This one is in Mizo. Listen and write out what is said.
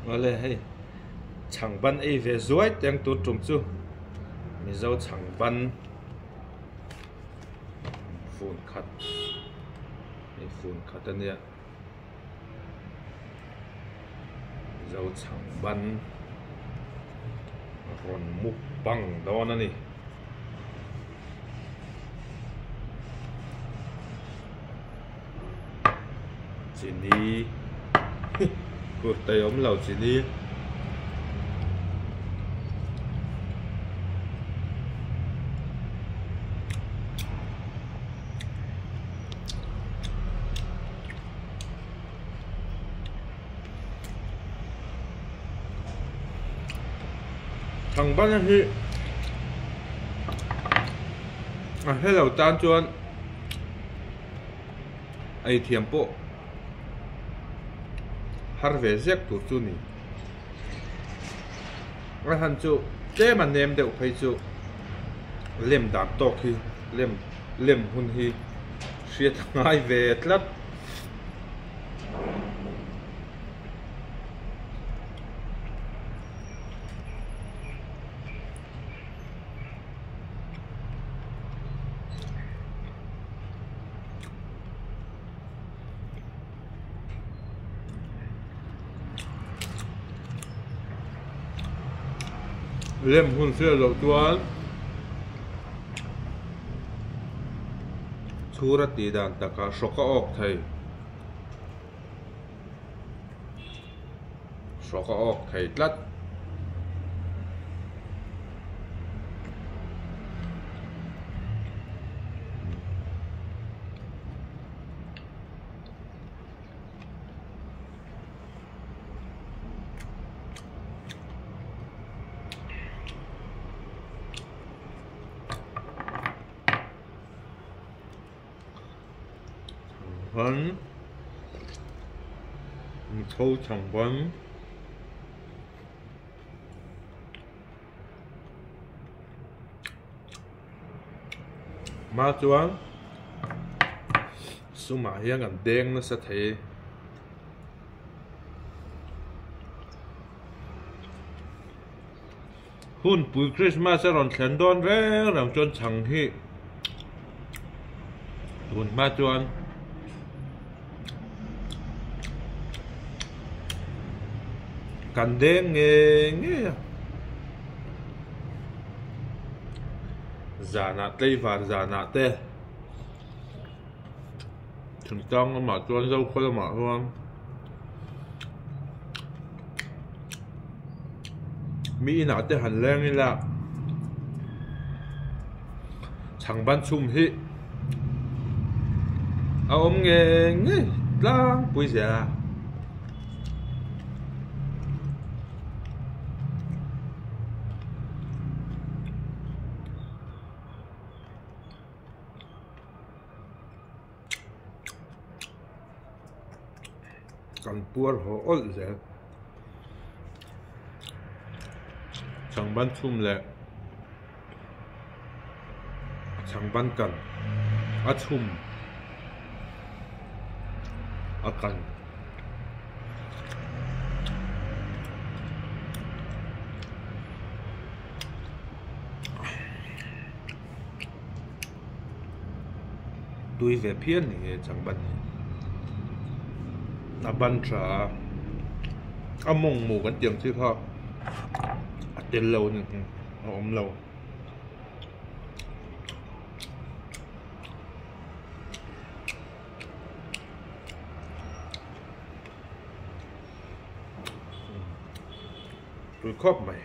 Awle hei chhangban ei ve zuai teng tur tum chu Mizo chhangban fun khat hei fun khat a nia Mizo chhangban rawn mukbang dawn a ni. Chini kurtai awm lo chini Thangban hi a hre lo tan chuan ei thiam pawh har ve zek tur chu ni. A han chu tlem a nem deuh phei chu lem dan tawk hi lem lem hun hi hriat a ngai ve tlat. Lem hun hriat loh chuan chhura tih dan takah hrawk a awk thei hrawk a awk thei tlat. Chhangban Mizo chhangban Hma chuan sumah hian kan deng nasa thei. Hunpui Christmas a rawn thlen dawn reng reng chuan chhang hi tun hma chuan kan deng ngei ngei a zanah tleivar zanah te thingtlang lamah chuan zokhaw lamah chuan. Mi inah te han leng ila chhangban chhum hi a awm ngei ngei tlangpui zel a. Kan puar haw awlh zel. Chhangban chhum leh chhangban kan a chhum a kan. Tui ve phian ni nge chang ban hi a ban tha a a mawng mu kan tih ang chi kha a tel lo a ni a awm lo. Tui khawp mai.